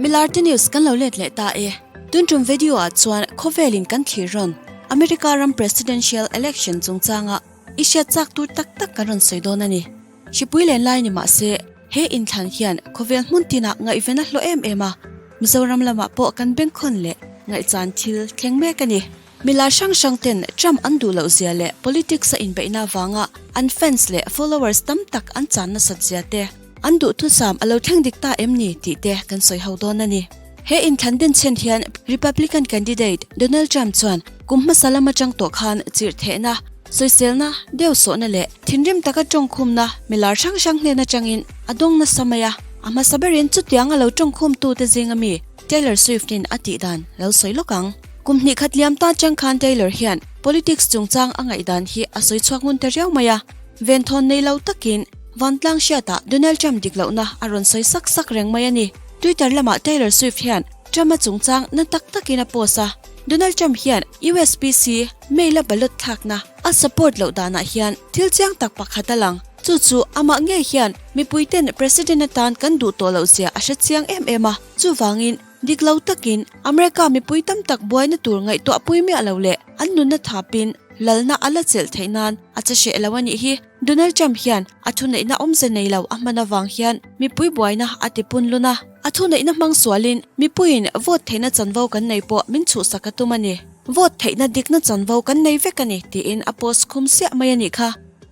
Milarte News kan lo let leh ta e. Tun tum video ah chuan khawvelin kan thlir rawn America ram Presidential Election chungchanga i hriat chak tur tak tak kan rawn sawi dawn a ni. Hripui len lai ni mah se he inthlan hian khawvel hmun tinah ngaihven a hlawh em em a, Mizoram lamah pawh kan bengkhawn leh ngaihchan thil thleng mek a ni. Milar hrang hrang ten Trump an duh loh zia leh politics a inbeihna avanga an fans leh followers tam tak an chan nasat zia te, an duhthusam a lo thleng dik ta em ni tih te kan sawi ho dawn a ni. He inthlan denchhen hian Republican candidate Donald Trump chuan kum hmasa lam atang tawh khan chirhthehna, sawiselna, deuhsawhna leh thinrim taka tawngkhumna milar hrang hrang hnen atangin a dawng nasa mai a. A hmasa berin chutiang a lo tawngkhumtute zinga mi Taylor Swift-in a tih dan lo sawi lawk ang. Kum hnih khat liam ta chang khan Taylor hian politics chungchang a ngaihdan hi a sawi chhuak ngun ta riau mai a. Venthawn nei lo takin vantlang hriatah Donald Trump dik lohna a rawn sawi sak sak reng mai a ni. Twitter lamah Taylor Swift hian Trump-a chungchang na tak takin a post a. Donald Trump hian USPC mail-a ballot thlakna a support loh danah hian thil chiang tak pakhat a lang. Chu chu amah ngei hian mipuiten President atan kan duh tawh loh zia a hre chiang em em a. Chuvangin Dik lo takin, America mipui tam tak buaina tur ngaihtuah pui miah lo leh an nunna thapin lalna a la chelh theih nan a che hreh lo a nih hi. Donald Trump hian a thuneihna awmze nei lo a hman avang hian mipui buaina a ti pun lun a. A thuneihna hmang sualin mipuiin vote theihna chanvo kan nei pawh min chhuhsak a tum a ni. Vote theihna dikna chanvo kan nei vek a ni tiin a post khum siah mai a nih kha.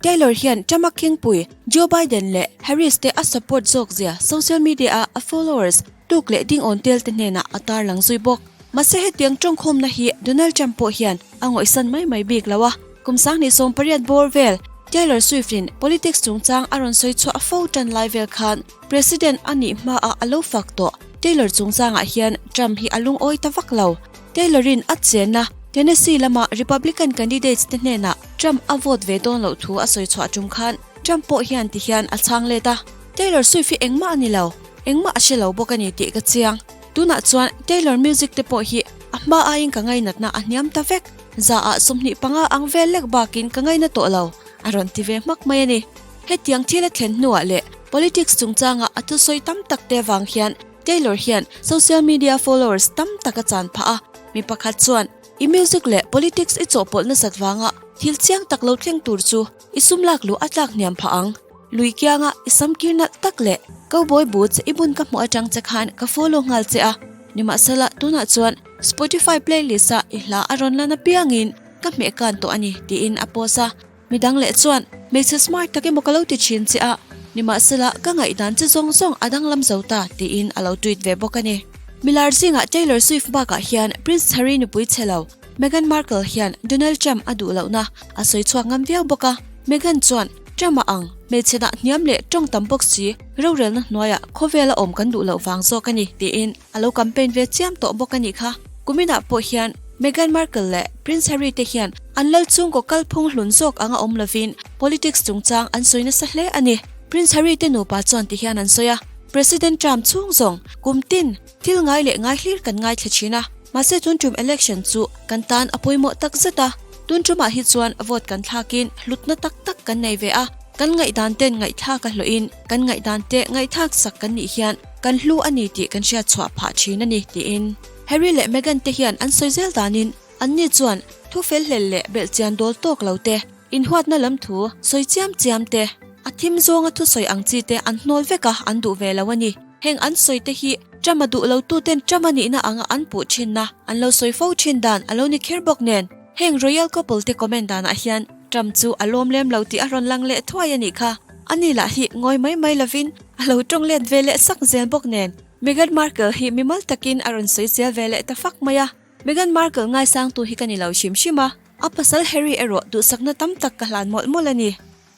Taylor hian Trump a khingpui Joe Biden leh Harris te a support zawk zia social media a a followers Tuk leh ding awn tel te hnenah a tarlang zui bawk. Mahse hetiang tawngkhawmna hi Donald Trump pawh hian a ngawihsan mai mai bik lo a. Kum 2018 bawr vel Taylor Swift in politics chungchang a rawn sawi chhuah fo tan lai vel khan President a nih hmaah a lo fak tawh. Taylor chungchangah hian Trump hi a lungawi ta vak lo. Taylor in a chenna Tennessee lama Republican candidates te hnenah Trump a vote ve dawn loh thu a sawi chhuah tum khan Trump pawh hian ti hian a chhang let a, Taylor Swift hi engmah a ni lo. Engmah a hre lo bawk a ni tih ka chiang. Tunah chuan Taylor music te pawh hi a hma aiin ka ngainatna a hniam ta vek. Zaah 25 ang vel lek bakin ka ngaina tawh lo, a rawn ti ve hmak mai a ni. Hetiang thil a thlen hnuah leh politics chungchanga a thusawi tam tak te vang hian Taylor hian social media followers tam tak a chan phah a. Mi pakhat chuan, I music leh politics i chawhpawlh nasat vanga thil chiang tak lo thleng tur chu I sum lak luh a tlak hniam phah ang. Lui kianga i sam kir nalh tak leh cowboy boots i bun ka hmuh atang che khan ka follow nghal che a. Nimahsela tunah chuan Spotify playlist ah i hla a rawn lan apiangin ka hmeh kan tawh a ni tiin a post a. Midang leh chuan hmeichhe smart tak emaw ka lo ti thin che a, nimahsela ka ngaihdan che zawng zawng a danglam zo ta tiin a lo tweet ve bawk a ni. Milar zingah Taylor Swift bakah hian Prince Harry nupui chhe lo Meghan Markle hian Donald Trump a duh lohna a sawi chhuak ngam viau bawk a. Meghan chuan, Trump a ang, hmeichhe dah hniam leh tawng tam bawk si, rorelna hnuaiah khawvela awm kan duh loh vang zawk a ni, tiin a lo campaign ve chiam tawh bawk a nih kha. Kuminah pawh hian Meghan Markle leh Prince Harry te hian an lal chhungkaw kalphung hlun zawk anga awm lovin politics chungchang an sawi nasa hle a ni. Prince Harry te nupa chuan tihian an sawi a, President Trump chhung zawng kum tin thil ngai leh ngai hlir kan ngaithla thin a. Mahse tun tum election chu kan tan a pawimawh tak zet a, tun tumah hi chuan vote kan thlakin hlutna tak tak kan nei ve a, kan ngaihdan ten ngaihthlak a hlawhin kan ngaihdan te ngaihthlak sak kan nih hian kan hlu a ni tih kan hriat chhuah phah thin a ni tiin Harry leh Meghan te hian an sawi zel danin anni chuan thu fel hlel leh belhchian dawl tawk lo te, inhuatna lam thu sawi chiam chiam te, a thim zawnga thusawi ang chi te an hnawl vek a an duh ve lo a ni. Heng an sawi te hi Trump a duh lo tu ten Trump a nihna anga an puh thinna an lo sawi fo thin dan a lo ni kher bawk nen. Heng royal couple te comment danah hian Trump chu a lawm lem lo tih a rawn lang leh thuai a nih kha. Ani lah hi ngawi mai mai lovin a lo tawng let ve leh sak zel bawk nen. Meghan Markle hi mimal takin a rawn sawi zel ve leh ta fak mai a. Meghan Markle ngaisangtu hi ka ni lo hrim hrim a, a pasal Harry erawh duhsakna tam tak ka hlan mawlh mawlh a ni.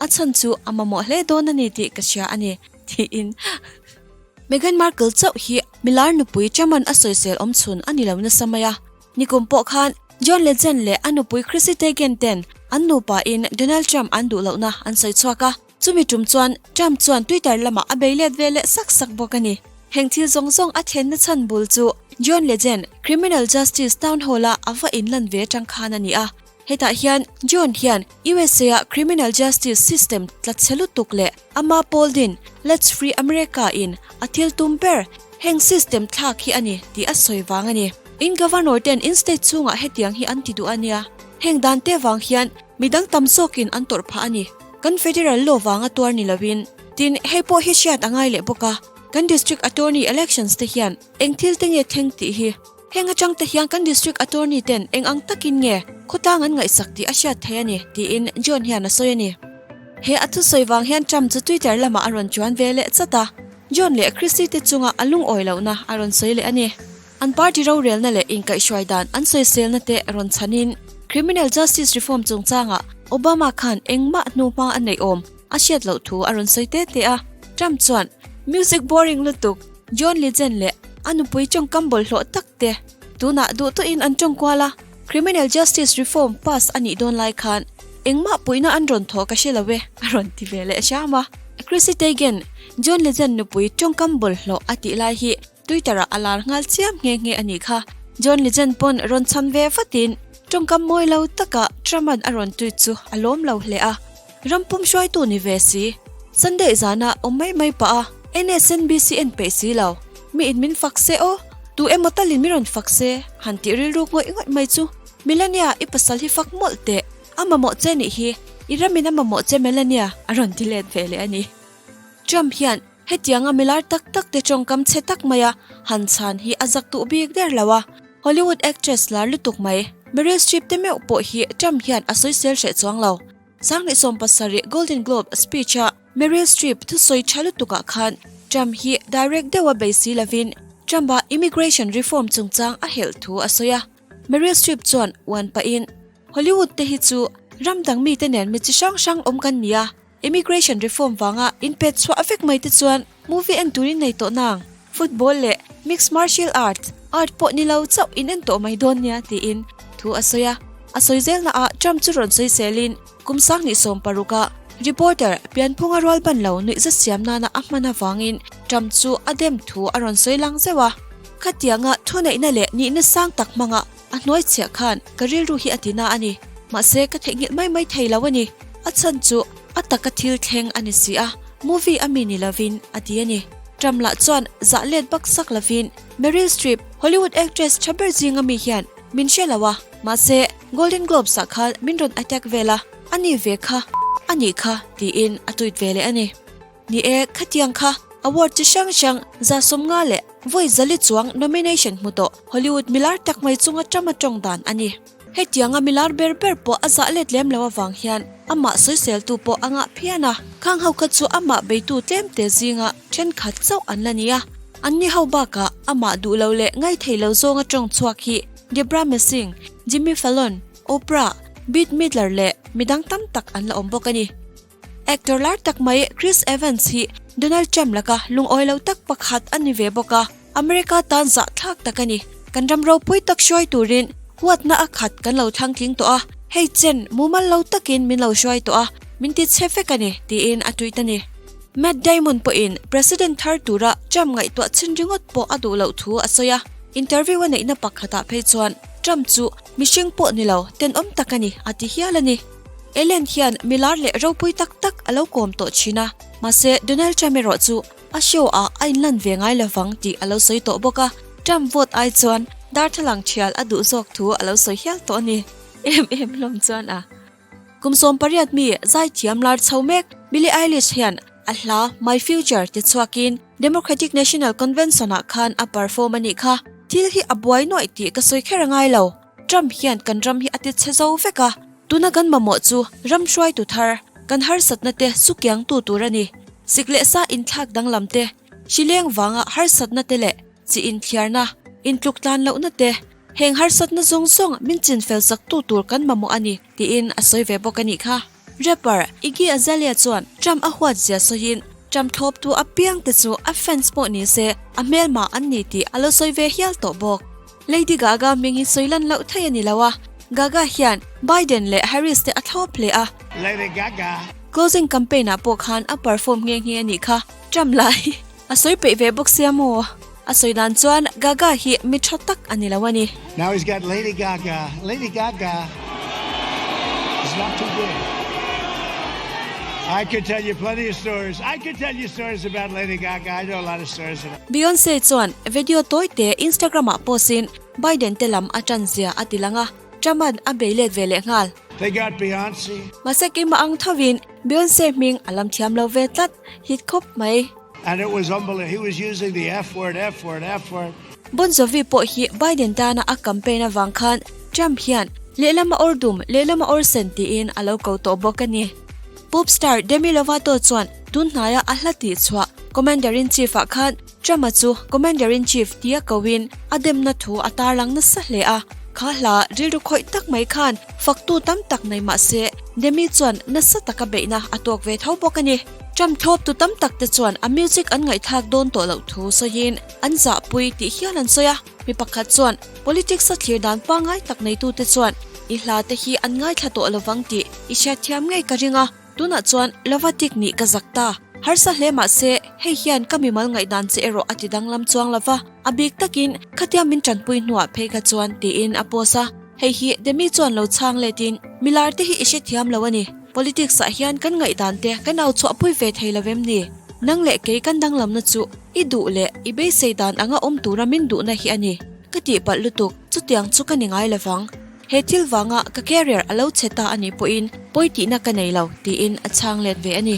A chhan chu a mamawh hle dawn a ni tih ka hria a ni, tiin Meghan Markle chauh hi milar nupui Chaman a sawisel awm chhun a ni lo nasa mai a. Nikum pawh khan John Legend leh a nupui Chrissy Teigen ten an nupa in Donald Trump an duh lohna an sawi chhuak a. Chumi tum chuan Trump chuan Twitter lamah a bei let ve leh sak sak bawk a ni. Heng thil zawng zawng a thlenna chhan bul chu John Legend Criminal Justice Town Hall-a a va inlan ve atang khan a ni a. Hetah hian John hian USA-a criminal justice system tla chhe lutuk leh ama pawl din Let's Free America in a thil tum ber. Heng system thlak hi a ni tih a sawi vang a ni. In Governor ten in state chhungah hetiang hi an ti duh a nia. Heng dan te vang hian midang tam zawkin an tawrh phah a ni. Kan federal law vanga tuar ni lovin. Tin, hei pawh hi hriat a ngai leh bawk a, kan District Attorney elections te hian eng thil te nge thleng tih hi. Heng atang te hian kan District Attorney ten eng ang takin nge khawtlang an ngaihsak tih a hriat thei a ni, tiin John hian a sawi a ni. He a thusawi vang hian Trump chu Twitter lamah a rawn chuan ve leh chat a, John leh Christie te chunga a lungawi lohna a rawn sawi leh a ni. An party rorelna leh inkaihhruai dan an sawiselna te rawn chhanin Criminal Justice Reform chungchangah Obama khan engmah hnuhma a neih awm a hriat loh thu a rawn sawi te te a. Trump chuan, Music boring lutuk, John Legend leh a nupui tawngkam bawlhhlawh tak te tunah duh tawhin an tawng kual a, Criminal Justice Reform pass a nih dawn lai khan engmah puihna an rawn thawh ka hre lo e, a rawn ti ve leh hram a. Chrissy Teigen, John Legend nupui tawngkam bawlhhlawh a tih lai hi Twitter-ah a lar nghal chiam nghe nghe a nih kha. John Legend pawn rawn chhan ve vatin tawngkam mawi lo taka Trump-a'n a rawn tweet chu a lawm lo hle a. Ram pum hruaitu ni ve si. Sunday zana awm mai mai pah a, NSNBC en peih si lo. Mi in min fak se aw, tu emaw talin mi rawn fak se, han tih rilru ngawih ngawih mai chu. Melania, i pasal hi fak mawlh teh, a mamawh che nih hi, i ramin a mamawh che Melania, a rawn ti let ve leh a ni. Trump hian hetianga milar tak tak te tawngkam chhe tak maia han chhan hi a zak duh bik der lo a, Hollywood actress lar lutuk mai Meryl Streep te meuh pawh hi Trump hian a sawisel hreh chuang lo. 2017 Golden Globe speech a Meryl Streep thusawi tha lutukah khan Trump hi direct deuha bei si lovin Trump-a immigration reform chungchang a helh thu a sawi a. Meryl Streep chuan uan pahin, Hollywood te hi chu ram dang mite nen mi chi hrang hrang awm kan ni a, Immigration reform vanga inpet chhuah vek mai te chuan movie en turin nei tawh nang, football leh mixed martial arts, art pawh ni lo chauh in en tawh mai dawn nia tiin thu a sawi a. A sawi zelna ah Trump chu rawn sawi selin kum 2016 ah reporter pianphunga rual ban lo nuihza siam nana a hman avangin Trump chu a dem thu a rawn sawi lang zeuh a. Khatianga thuneihna leh nihna sang tak hmanga A hnuai chhiah khan ka rilru hi a ti na a ni. Mahse ka theihnghilh mai mai thei lo a ni. A chhan chu a taka thil thleng a ni si a, movie a mi ni lovin a ti a ni. Trump lah chuan zah let bak sak lovin Meryl Streep, Hollywood actress tha ber zinga mi hian min hre lo a, mahse Golden Globes ah khan min rawn attack vel a, a ni ve kha a nih kha tiin a tweet ve leh a ni. Ni e, khatiang kha award chi hrang hrang 150 leh vawi zali chuang nomination hmu tawh Hollywood milar tak mai chunga Trump-a tawng dan a ni. Hetianga milar ber ber pawh a zah let lem lo avang hian amah sawiseltu pawh a ngah phian a, khang ho kha chu amah beitu tlemte zinga thenkhat chauh an la ni a. Anni ho bakah amah duh lo leh ngaithei lo zawnga tawng chhuak hi Debra Messing, Jimmy Fallon, Oprah, Bette Midler leh midang tam tak an la awm bawk a ni. Actor lar tak mai Chris Evans hi Donald Trump laka lungawi lo tak pakhat a ni ve bawk a, America tan zahthlak tak a ni. Kan ram ropui tak hruai turin huatna a khat kan lo thlang tling tawh a, hei chen mumal lo takin min lo hruai tawh a, min ti chhe vek a ni, tiin a tweet a ni. Matt Damon pawhin President thar tura Trump ngaihtuah chhin ringawt pawh a duh loh thu a sawi a, interview a neihna pakhatah phei chuan Trump chu mihring pawh ni lo, tenawm tak a ni, a ti hial a ni. Ellen hian milar leh ropui tak tak a lo kawm tawh thin a, mahse Donald Trump erawh chu a show ah a inlan ve ngai lovang tih a lo sawi tawh bawk a, Trump vote ai chuan darthlalang thial a duh zawk thu a lo sawi hial tawh a ni. Em em hlawm chuan a kum 18 mi zaithiam lar chho mek Billie Eilish hian a hla My Future ti chhuakin Democratic National Convention ah khan a perform a nih kha. Thil hi a buai nuaih tih ka sawi kher a ngai lo. Trump hian kan ram hi a ti chhe zo vek a, tuna kan mamawh chu ram hruaitu thar, kan harsatna te sukiangtu tur a ni. Sik leh sa inthlak danglam te, hrileng vanga harsatna te leh chi inthliarna, intluk tlan lohna te, heng harsatna zawng zawng min chinfel saktu tur kan mamawh a ni, tiin a sawi ve bawk a nih kha. Rapper Iggy Azalea chuan Trump a huat zia sawiin, Trump thlawptu apiang te chu a fans pawh ni se a hmelma an ni tih a lo sawi ve hial tawh bawk. Lady Gaga hming hi sawi lan loh thei a ni lo a, Gaga hian Biden leh Harris te a thlawp hle a. Lady Gaga. Closing campaign ah pawh khan a perform nghe nghe a nih kha. Trump lah hi a sawi peih ve bawk sia maw? A sawi dan chuan Gaga hi mi tha tak a ni lo a ni. Now he's got Lady Gaga, Lady Gaga is not too good. I could tell you plenty of stories. I could tell you stories about Lady Gaga. I know a lot of stories about. Beyonce chuan video tawi te Instagram ah post in Biden te lam a tan zia a ti lang a, Trump an a bei let ve leh nghal. They got Beyonce. Mahse keimah ang thovin Beyonce hming a lam thiam lo ve tlat, hit khawp mai. And it was unbelievable. He was using the F word, F word, F word. Bon Jovi pawh hi Biden tana a campaign avang khan Trump hian lehlama awr dum, lehlama awr sen tiin a lo ko tawh bawk a ni. Pop star Demi Lovato chuan tun hnaia a hla tih chhuah Commander-in-Chief ah khan Trump-a chu Commander-in-Chief tia koin a demna thu a tarlang nasa hle a. Kha hla rilru khawih tak mai khan faktu tam tak nei mah se Demi chuan nasa taka beihna a tawk ve tho bawk a ni. Trump thlawptu tam tak te chuan a music an ngaihthlak dawn tawh loh thu sawiin an zahpui tih hial an sawi a. Mi pakhat chuan politics a thlir dan pangngai tak neitute chuan i hla te hi an ngaithla tawh lovang tih i hriatthiam ngei ka ring a, tunah chuan Lovatic nih ka zak ta. Harsa hle mah se hei hian ka mimal ngaihdan che erawh a ti danglam chuang lova, a bik takin khatia min tanpui hnuah phei kha chuan tiin a post a. Hei hi Demi chuan lo chhang letin milar te hi i hrethiam lo a ni. Politics ah hian kan ngaihdan te kan au chhuahpui ve thei lo em ni? Nang leh kei kan danglamna chu i duh leh i beisei dan anga awm tura min duhna hi a ni. Ka tihpalh lutuk, chutiang chu ka ni ngai lovang. He thil vanga ka career a lo chhe ta a nih pawhin pawi tihna ka nei lo, tiin a chhang let ve a ni.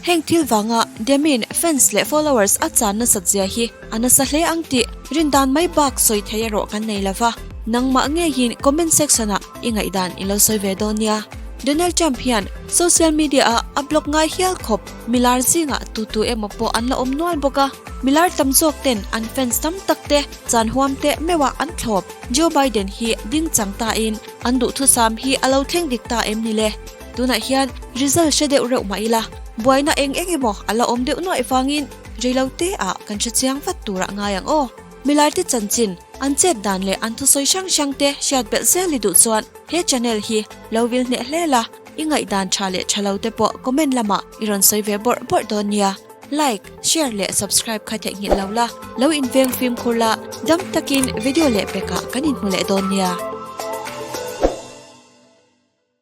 Heng thil vanga Demi'n fans leh followers a chan nasat zia hi a nasa hle ang tih rindan mai bak sawi thei erawh kan nei lova, nangmah ngeiin comment section ah i ngaihdan i lo sawi ve dawn nia. Donald Trump hian social media ah a block ngai hial khawp milar zingah tutu emaw pawh an la awm nual bawk a, milar tam zawk ten an fans tam tak te chan huam teh meuh ah an thlawp. Joe Biden hi ding chang ta in an duhthusam hi a lo thleng dik ta em ni le? Tunah hian result hre deuh reuh mah ila, buaina eng eng emaw a la awm deuh nuaih vangin reilo te ah kan hre chiang vat turah ngai ang aw. Milaite chanchin, an chet dan leh an thusawi hrang hrang te hriat belh zel i duh chuan he channel hi lo vil hneh hle la, i ngaihdan tha leh tha lo te pawh comment lamah i rawn sawi ve bawrh bawrh dawn nia. Like, share leh subscribe kha theihnghilh lo la, lo inveng fimkhur la, dam takin video leh pekah kan inhmu leh dawn nia.